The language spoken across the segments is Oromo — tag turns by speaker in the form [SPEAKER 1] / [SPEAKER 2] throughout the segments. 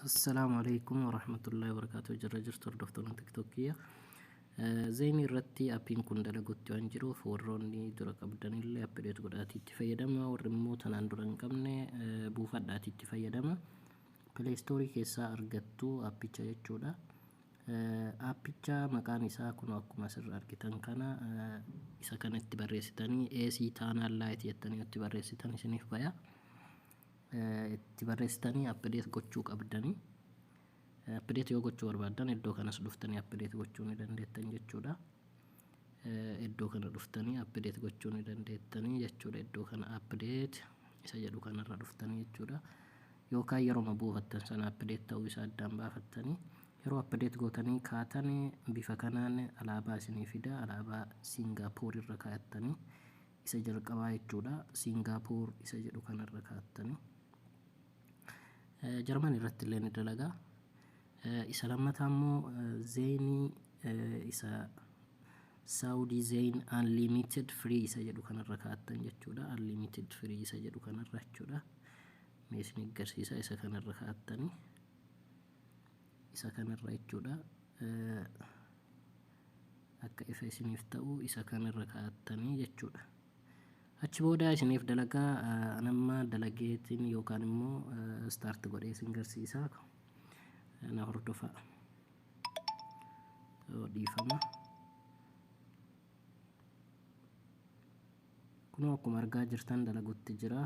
[SPEAKER 1] Assalaamu alaikum warahmatullahi wabarakatuh. Jirra jirtu hordoftoonni TikTokiyya. Zain irratti appiin kun dalagutti waan jiruuf, warroonni dura qabdanillee update godhaatii itti fayyadama, warri immoo tanaan dura hin qabne buufadhaatii itti fayyadama. Play Store keessaa argattu appicha jechuudha. Appicha maqaan isaa kun akkuma asirra argitan kana, isa kana itti barreessitanii AC Tunnel Lite jettanii itti barreessitan isiniif baya. Itti barreessitanii update gochuu qabdanii. Update yoo gochuu barbaaddan iddoo kanas dhuftanii update gochuu ni dandeettan jechuudha. Iddoo kana dhuftanii update gochuu ni dandeettanii jechuudha. Iddoo kana update isa jedhu kanarra dhuftanii jechuudha. Yookaan yeroo buufattan sana update ta'uu isaa addaan baafattanii yeroo update gootanii kaatan bifa kanaan alaabaa isinii fida. Alaabaa Siingaappoor irra kaa'attanii isa jalqabaa jechuudha. Siingaappoor isa jedhu kanarra kaa'attanii. Jarman irratti illee ni dalagaa. Isa lammataa immoo Zainii isa Saudi Zain Unlimited Free isa jedhu kanarra kaa'attan jechuudha. Unlimited Free isa jedhu kanarra jechuudha. Mee isin agarsiisa, isa kanarra kaa'attanii. Isa kanarra jechuudha. Akka ifa isiniif ta'u isa kanarra kaa'attanii jechuudha. Achi booda isiniif dalagaa. Anamma dalageetiin yookaan immoo start godhee isin garsiisa. Na hordofaa. Dhiifama. Kunoo akkuma argaa jirtan dalagutti jira.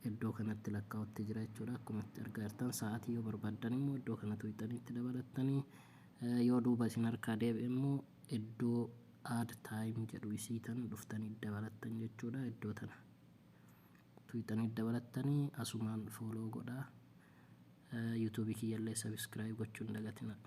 [SPEAKER 1] Iddoo kanatti lakkaa'utti jira jechuudha. Akkuma itti argaa jirtan sa'aatii yoo barbaaddan immoo iddoo kana tuqxanii itti dabalattanii, yoo duuba isin harkaa deebi'e immoo iddoo add time jedhu isii tan dhuftanii dabalattan jechuudha. Iddoo tana tuqxanii dabalattanii asumaan follow godhaa. YouTubeii kiyyallee subscribe gochuu hin dagatinaa.